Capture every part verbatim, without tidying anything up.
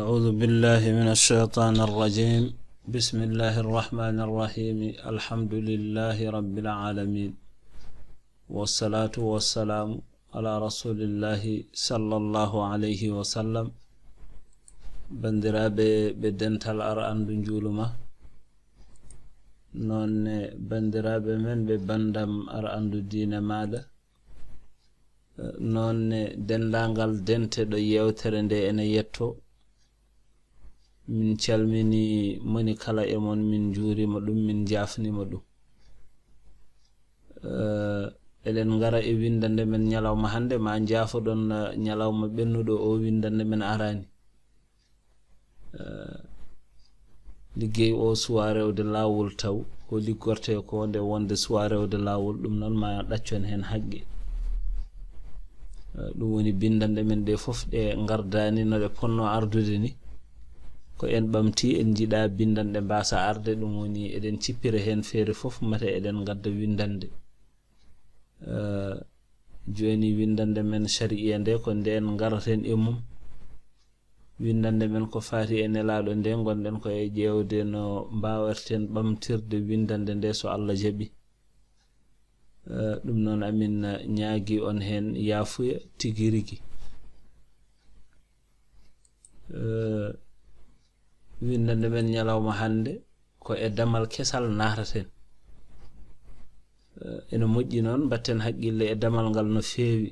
أعوذ بالله من الشيطان الرجيم. بسم الله الرحمن الرحيم. الحمد لله رب العالمين. والصلاة والسلام على رسول الله صلى الله عليه وسلم. Banndiraaɓe ɓe dental ar anndu njuuluma, noon ne banndiraaɓe men ɓe banndam ar anndu diine maaɗa, noon ne denndaangal dente ɗo yeewtere nde ene yetto. Min calmini moni kala e mon, min njuurima ɗum, min njaafnima ɗum. Eh, eɗen ngara e winndande men ñalawma hannde, ma njaafoɗon, eh, ñalawma ɓennuɗo o winndande men araani. Eh, liggey o suwa rewde laawol taw, ko liggorte ko nde wonde suwa rewde laawol, ɗum noon ma ɗaccon heen haqqe. Eh, ɗum woni binndanɗe men ɗe fof ɗe ngardaani no ɗe ponno ardude ni. Ko en ɓamti, en njiɗa binndanɗe mbasa arde, ɗum woni eɗen cippira heen feere fof, mate eɗen ngadda winndande. Eh, jooni winndande men sariya nde ko ndeen ngaraten e mum. Winndande men ko faati e nelaaɗo nde ngonɗen ko e ƴeewde no mbaawerten ɓamtirde winndande nde so Allah jaɓi. Eh, ɗum noon amin ñaagi on heen yaafuya tigi rigi. Eh, winndande men ñalawma hannde ko e damal kesal nataten. Eh, ene moƴƴi noon mbatten haqqille e damal ngal no feewi,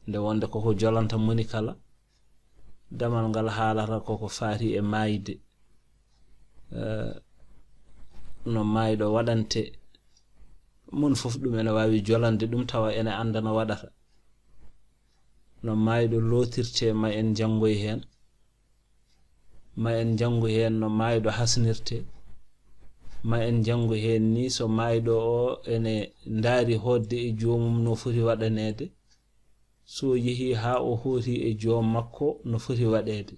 nde wonde koko jolanta moni kala. Damal ngal haalata koko faati e maayde. Eh, no maayɗo waɗante. Mon fof ɗum ene waawi jolande ɗum tawa ene annda no waɗata. No maayɗo lootirte, ma en njanngoy heen. Ma en njanngu heen no maayɗo hasnirte. Ma en njanngu heen ni so maayɗo o ene ndaari hootde e joomum no foti waɗaneede. So yehii haa o hooti e joom makko no foti waɗeede.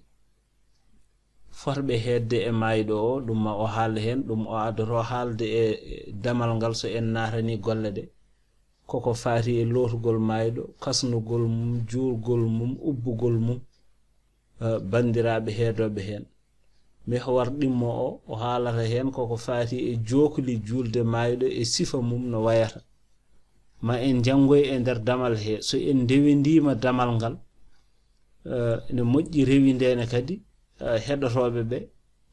Fotɓe heedde e maayɗo o, ɗum ma o haal heen, ɗum o adoto haalde e, e damal ngal so en naatani golle ɗe. Koko faati e lootugol maayɗo, kasnugol mum, juurgol mum, ubbugol mum, eh, banndiraaɓe heedooɓe heen. Mihwar ɗimmo o, o haalata heen koko faati e jookli juulde maayɗo e sifa mum no wayata. Ma en njanngoy e nder damal he, so en ndewindiima damal ngal, eh, ene moƴƴi rewindeene kadi, eh, heɗotooɓe ɓe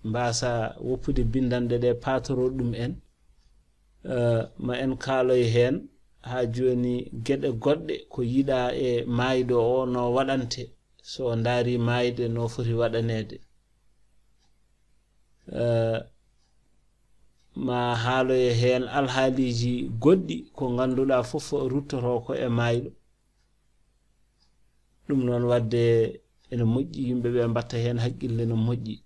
mbasa woppude binndanɗe ɗe, paatoro ɗum en. Eh, ma en kaaloy heen haa jooni geɗe goɗɗe ko yiɗaa e maayɗo o no waɗante, so o ndaari maayde no foti waɗaneede. Eh, ma haaloye heen alhaaliiji goɗɗi ko ngannduɗaa fof ruttoto ko e maayɗo. Ɗum noon waɗde ene moƴƴi yimɓe ɓe mbatta heen haqqille no moƴƴi.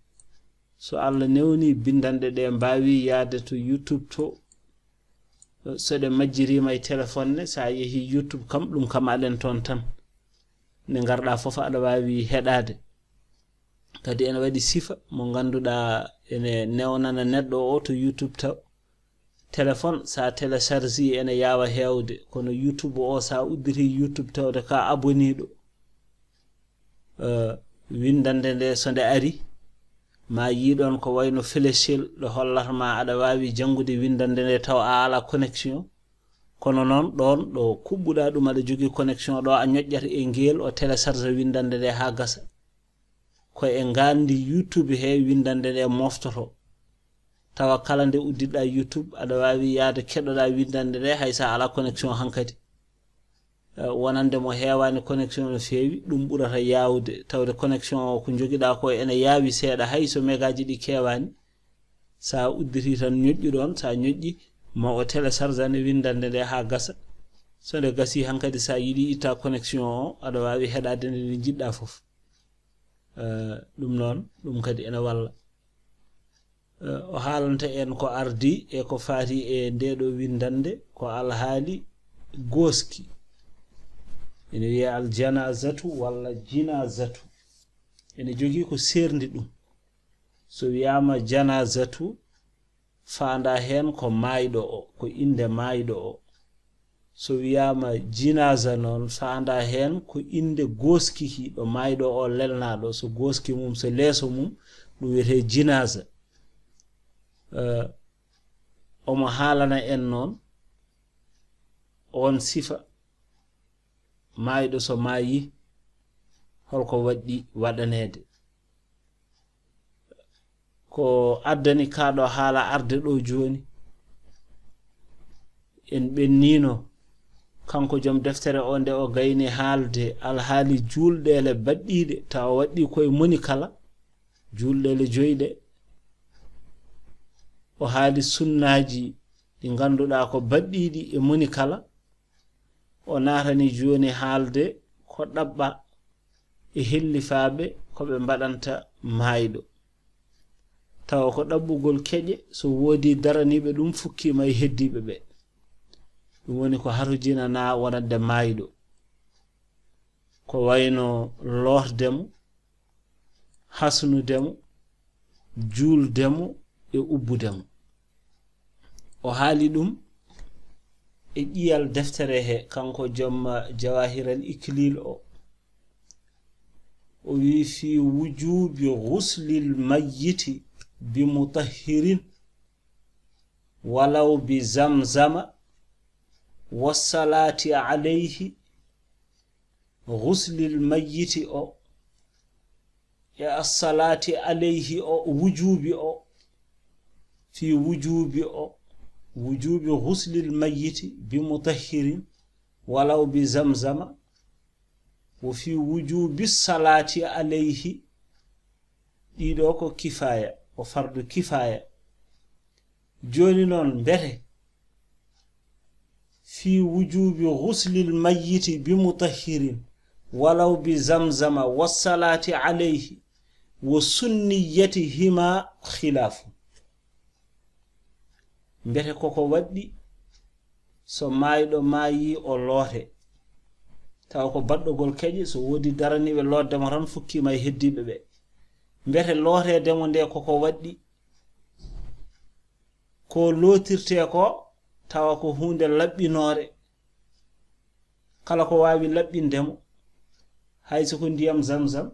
So Allah newni binndanɗe ɗe mbaawi yahde to YouTube to, so ɗe majjiriima e téléphone ne, so a yehii YouTube kam, ɗum kam aɗen toon tan. Nde ngarɗaa fof aɗa waawi heɗaade. Kadi ene waɗi sifa mo ngannduɗaa ene newnana neɗɗo o to YouTube taw. Téléphone, so a télécharge ene yaawa heewde, kono YouTube o, so a udditi YouTube tawde ka aboniiɗo, eh, winndande nde so nde ari, ma yiiɗon ko wayno flèche ɗo hollata ma aɗa waawi janngude winndande nde taw a ala connexion. Kono noon ɗoon ɗo kuɓɓuɗaa ɗum aɗa jogii connexion ɗo a ñoƴƴata e ngeel o télécharge winndande nde haa gasa. Ko e ngaandi YouTube he winndande nde moftoto. Tawa kala nde uddiɗaa YouTube aɗa waawi yahde keɗoɗaa winndande nde hay so a ala connexion hankadi. Eh, wonande mo heewaani connexion no feewi, ɗum ɓurata yaawde. Tawde connexion o ko njogiɗaa ko ene yaawi seeɗa, hay so megaaji ɗi keewaani. So a udditi tan ñoƴƴu ɗoon, so a ñoƴƴi ma o téléchargane winndande nde haa gasa. So nde gasii hankadi so a yiɗi itta connexion o, aɗa waawi heɗaade nde nde njiɗɗaa fof. Eh, ɗum noon, ɗum kadi ene walla. Eh, o haalanta en ko ardi e ko faati e ndeeɗo winndande, ko alhaali gooski. Ene wiyee aljanazatu walla jinazatu. Ene jogii ko seerndi ɗum. So wiyaama janazatu, faanda heen ko maayɗo o, ko innde maayɗo o. So wiyaama jinaaza noon, faandaa heen ko innde gooski ki ɗo maayɗo o lelnaaɗo, so gooski mum, so leeso mum, ɗum wiyetee jinaaza. Eh, omo haalana en noon oon sifa maayɗo so maayi, holko waɗɗi waɗaneede. Ko addani kaa ɗo haala arde ɗo jooni, en ɓenniino kanko joom deftere o, nde o gayni haalde alhaali juulɗeele baɗɗiiɗe, tawa waɗɗi koye moni kala, juulɗeele joy ɗe. O haali sunnaaji ɗi ngannduɗaa ko baɗɗiiɗi e moni kala. O naatani jooni haalde ko ɗaɓɓa e hellifaaɓe ko ɓe mbaɗanta maayɗo. Tawa ko ɗaɓɓugol keƴe, so woodii daraniiɓe ɗum, fukkiima e heddiiɓe ɓe. Ɗum woni ko hatojinanaa wonande maayɗo. Ko wayno lootde mo, hasnude mo, juulde mo e ubbude mo. O haali ɗum e ƴiyal deftere he, kanko joom Jawaahiral Ikliil o. O wii: "Fii wujuubi guslil mayyiti bi mutahhirin walaw bi zamzama wa salaati alayhi." Guslil mayyiti o e assalaati alayhi o, wujuubi o, fii wujuubi o, wujuubi guslil mayyiti bi mutahhirin walaw bi zamzama, wa fii wujuubi salaati alayhi. Ɗiɗo ko kifaaya, ko fardu kifaaya. Jooni noon, mbete fii wujuubi guslil mayyiti bi mutahhirin walaw bi zamzama wa salaati alayhi wa sunniyatihima khilaafu. Mbete koko waɗɗi so maayɗo maayi o loote, tawa ko baɗɗogol keƴe, so woodi daraniiɓe lootde mo tan, fukkiima e heddiiɓe ɓe. Mbete looteede mo nde koko waɗɗi, ko lootirtee ko, tawa ko huunde laɓɓinoore. Kala ko waawi laɓɓinde mo, hay so ko ndiyam zamzam,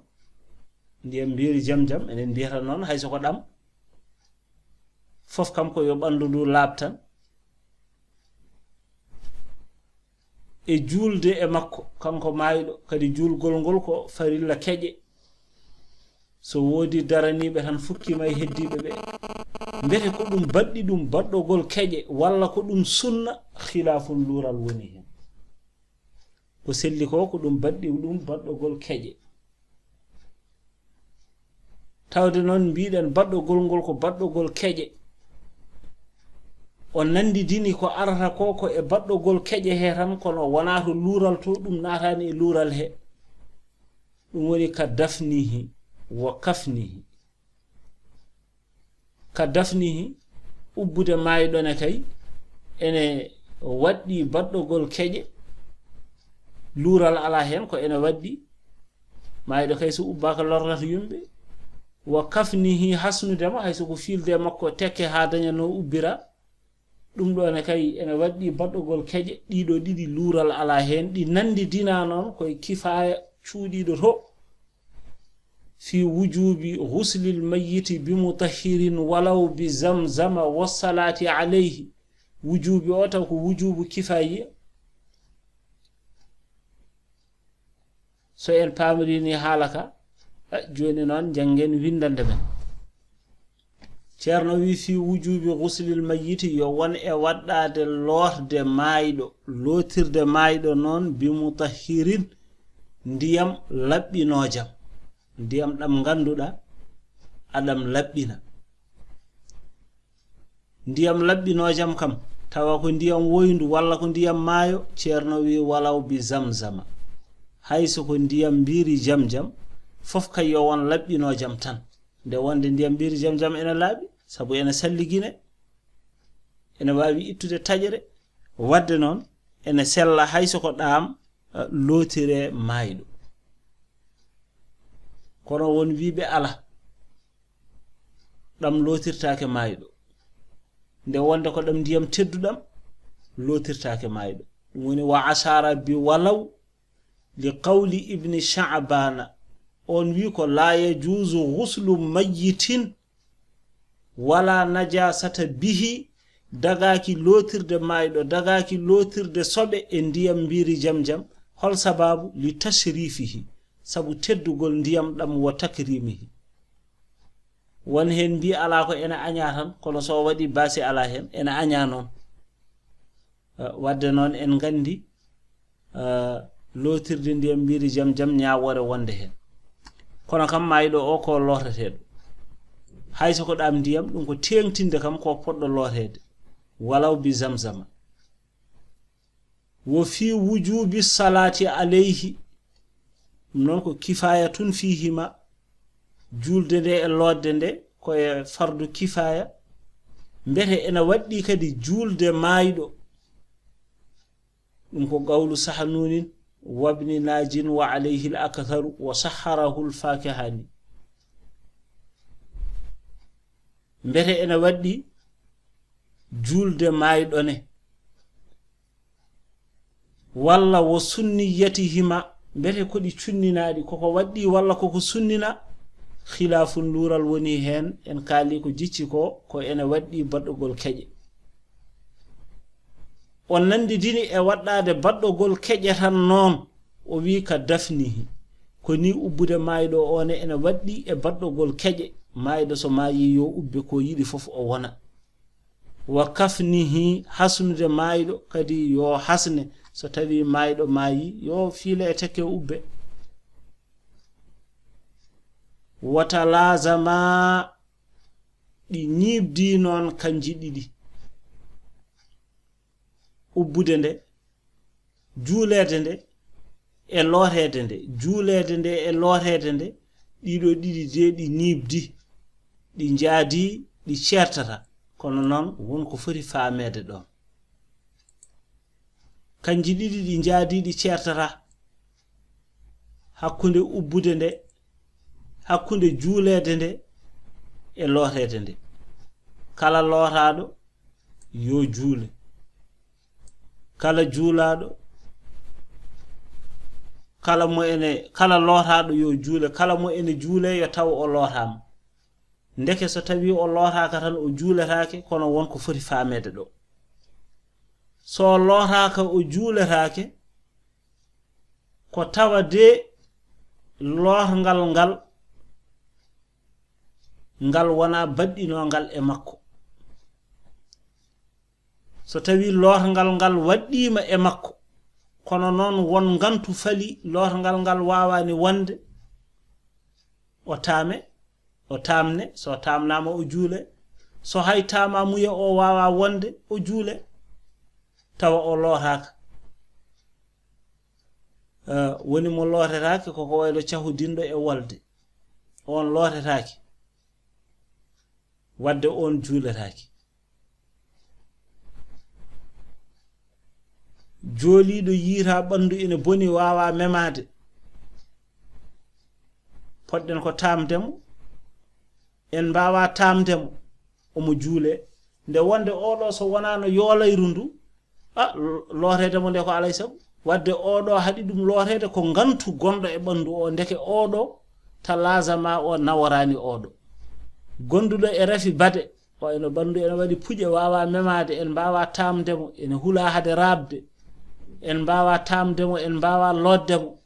ndiyam mbeeri jam jam, enen mbiyata noon, hay so ko ɗam, fof kam ko yo ɓanndu ndu laaɓ tan. E juulde e makko, kanko maayɗo, kadi juulgol ngol ko farilla keƴe. So woodi daraniiɓe tan, fukkiima e heddiiɓe ɓe. Mbete ko ɗum baɗɗi ɗum baɗɗogol keƴe, walla ko ɗum sunna, khilaafun, luural woni heen. Ko selli ko, ko ɗum baɗɗi ɗum baɗɗogol keƴe. Tawde noon mbiɗen baɗɗogol ngol ko baɗɗogol keƴe. O nanndidini ko arata ko, ko e baɗɗogol keƴe he tan, kono wonaa to luural to, ɗum naataani e luural he. Ɗum woni ka dafnihi wa kafnihi. Ka dafnihi, ubbude maayɗo ne kay, ene waɗɗi baɗɗogol keƴe, luural alaa heen, ko ene waɗɗi. Maayɗo kay so ubbaaka lorrata yumɓe. Wa kafnihi, hasnude mo, hay so ko fiilde makko tekke haa daña no ubbira. Ɗum ɗo ne kay ene waɗɗi baɗɗogol keƴe, ɗiɗo ɗiɗi luural alaa heen, ɗi nanndidinaa noon koye kifaaya cuuɗiiɗo to. Fii wujuubi guslil mayyiti bi mutahhirin walaw bi zamzama wa salaati alayhi. Wujuubi o taw ko wujuubu kifaayiya. So en paamri ni haala ka, eh, jooni noon njanngen winndande men. Ceerno wi: "Fii wujuubi guslil mayyiti", yo won e waɗɗaade lootde maayɗo, lootirde maayɗo noon, "bi mutahhirin", ndiyam laɓɓinoojam, ndiyam ɗam ngannduɗaa aɗam laɓɓina. Ndiyam laɓɓinoojam kam, tawa ko ndiyam woyndu walla ko ndiyam maayo, Ceerno wi: "Walaw bi zamzama". Hay so ko ndiyam mbiiri jam jam, fof kay yo won laɓɓinoojam tan. Nde wonde ndiyam mbiiri jam jam ene laaɓi, sabu ene salligine, ene waawi ittude taƴere. Waɗde noon, ene sella hay so ko ɗam, eh, lootire maayɗo. Kono won wiiɓe alaa, ɗam lootirtaake maayɗo. Nde wonde ko ɗam ndiyam tedduɗam, lootirtaake maayɗo. Ɗum woni wa ashara bi walaw li qawli ibni Sha'bana. On wi ko la yajuzu ghuslu mayyitin wala najasata bihi, dagaki lootirde maayɗo, dagaki lootirde soɓe e ndiyam mbiiri Zamzam. Hol sababu? Li tashrifihi, sabu teddugol ndiyam ɗam, wa takrimihi. Won heen mbi alaa ko ene añaa tan, kono so o waɗi baasi alaa heen, ene añaa noon. Eh, wadde noon en nganndi, eh, lootirde ndiyam mbiiri Zamzam ñaawoore wonde heen. Kono kam maayɗo o ko lootateeɗo. Hay so ko ɗam ndiyam, ɗum ko teeŋtinde kam ko poɗɗo looteede, walaw bi Zamzama. Wo fi wujubi salati alayhi, ɗum noon ko kifaya tun fihima, juulde nde e lootde nde ko e fardu kifaya, mbete ena waɗɗi kadi juulde maayɗo. Ɗum ko qawlu Sahanunin wabni Najin wa alayhi al-aktharu wa sahharahu al-Fakihani. Mbete ena waɗɗi juulde maayɗo ne, walla wo sunniyatihima, mbete ko ɗi cunninaaɗi, koko waɗɗi walla koko sunnina, khilaafun luural woni heen, en kaali ko jicci ko, ko ene waɗɗi baɗɗugol keƴe. O nanndidini e waɗɗaade baɗɗogol keƴe tan noon, o wi ka dafnihi. Ko ni ubbude maayɗo o ne ene waɗɗi e baɗɗogol keƴe. Maayɗo so maayi yo ubbe ko yiɗi fof o wona. Wa kafnihi, hasnude maayɗo kadi yo hasne. So tawi maayɗo maayi, yo fiile e tekke ubbe. Wata laazama, ɗi ñiiɓdi noon kanji ɗiɗi. Ubbude nde, juuleede nde, e looreede nde. Juuleede nde e looreede nde, ɗiɗo ɗiɗi de ɗi ñiiɓdi, ɗi njaadi, ɗi ceertata. Kono noon, won ko foti faameede ɗoon. Kanji ɗiɗi ɗi njaadi, ɗi ceertata. Hakkunde ubbude nde, hakkunde juuleede nde, e looreede nde. Kala lootaaɗo yo juule. Kala juulaaɗo, kala mo ene, kala lootaaɗo yo juule, kala mo ene juule yo taw o lootaama. Ndeke so tawi o lootaaka tan o juuletaake, kono won ko foti faameede ɗo. So lootaaka o juuletaake, ko tawa de lootngal ngal, ngal wonaa baɗɗinongal e makko. So tawi lootngal ngal waɗɗiima e makko, kono noon won ngantu fali lootngal ngal waawaani wonde, o taame, o taamne, so taamnaama o juule, so hay taamamuya o waawaa wonde, o juule, tawa o lootaaka. Eh, woni mo lootetaake ko ko wayno cahudinɗo e wolde. On lootetaake. Wadde on juuletaake. Jooliiɗo yiita ɓanndu ene boni, waawaa memaade. Poɗɗen ko taamde mo. En mbaawaa taamde mo, omo juulee. Nde wonde oɗo so wonaano yoolayru ndu, a, looteede mo nde ko alay sago. Wadde oɗo haɗi ɗum looteede ko ngantu gonɗo e ɓanndu o. Ndeke oɗo ta laazama o naworaani oɗo. Gonduɗo e rafi bade, o eno ɓanndu ene waɗi puƴe, waawaa memaade, en mbaawaa taamde mo, ene hulaa hade raaɓde, en mbaawaa taamde mo, en mbaawaa lootde mo.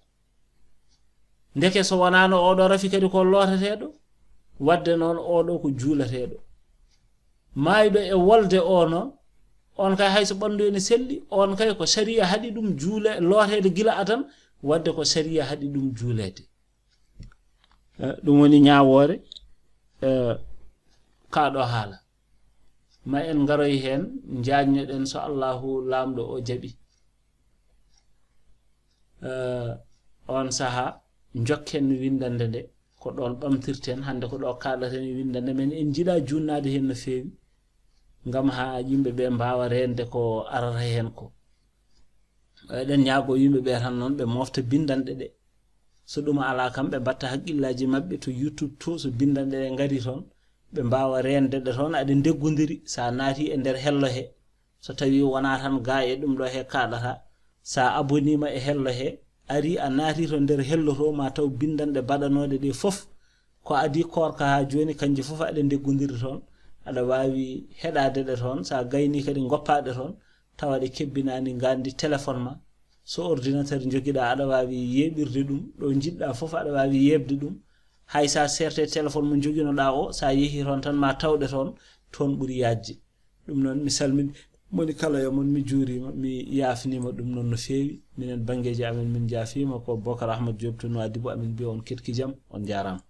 Ndeke so wonaano oɗo rafi kadi ko looteteeɗo, wadde noon oɗo ko juuleteeɗo. Maayɗo e wolde o noon, on kay hay so ɓanndu ene selli, on kay ko sariya haɗi ɗum juule, looteede gila adan, wadde ko sariya haɗi ɗum juuleede. Eh, ɗum woni ñaawoore, eh, kaa ɗo haala. Ma en ngaroy heen, njaajnoɗen so Allahu Laamɗo o jaɓi. Eh, on sahaa, njokken winndannde nde, ko ɗoon ɓamtirten, hannde ko ɗo kaaldaten e winndannde men, en njiɗaa juutnaade heen no feewi, ngam haa yimɓe ɓe mbaawa reende ko arata heen ko. Eɗen ñaagoo yimɓe ɓe tan noon, ɓe moofta binndanɗe ɗe. So ɗum alaa kam, ɓe mbaɗta hakkillaaji maɓɓe to YouTube to, so binndanɗe ɗe ngarii toon, ɓe mbaawa reende ɗe toon, aɗe ndeggondiri, so a naatii e nder hello he. So tawii wonaa tan gaa e ɗum ɗo he kaaɗata, So a aboniima e hello he, ari a naati to nder hello to, ma taw binndanɗe baɗanooɗe ɗe fof ko adii koorka haa jooni, kannje fof aɗe ndeggondirii toon. Aɗa waawi heɗaade ɗe toon, so a gaynii kadi ngoppaa ɗe toon, tawa ɗe kebbinaani nganndi téléphone ma. So ordinateur njogiɗaa, aɗa waawi yeeɓirde ɗum, ɗo njiɗɗaa fof aɗa waawi yeeɓde ɗum. Hay so a seerti e téléphone mo njoginoɗaa o, so a yehii toon tan ma taw ɗe toon, toon ɓuri yaajde. Ɗum noon mi salmini moni kala e mon, mi juuriima, mi yaafniima ɗum noon no feewi. Minen banngeeji amen min njaafiima, ko Bocar Ahmad Diop to Nouadhibou, amin mbiya on keɗki jam, on njaaraama.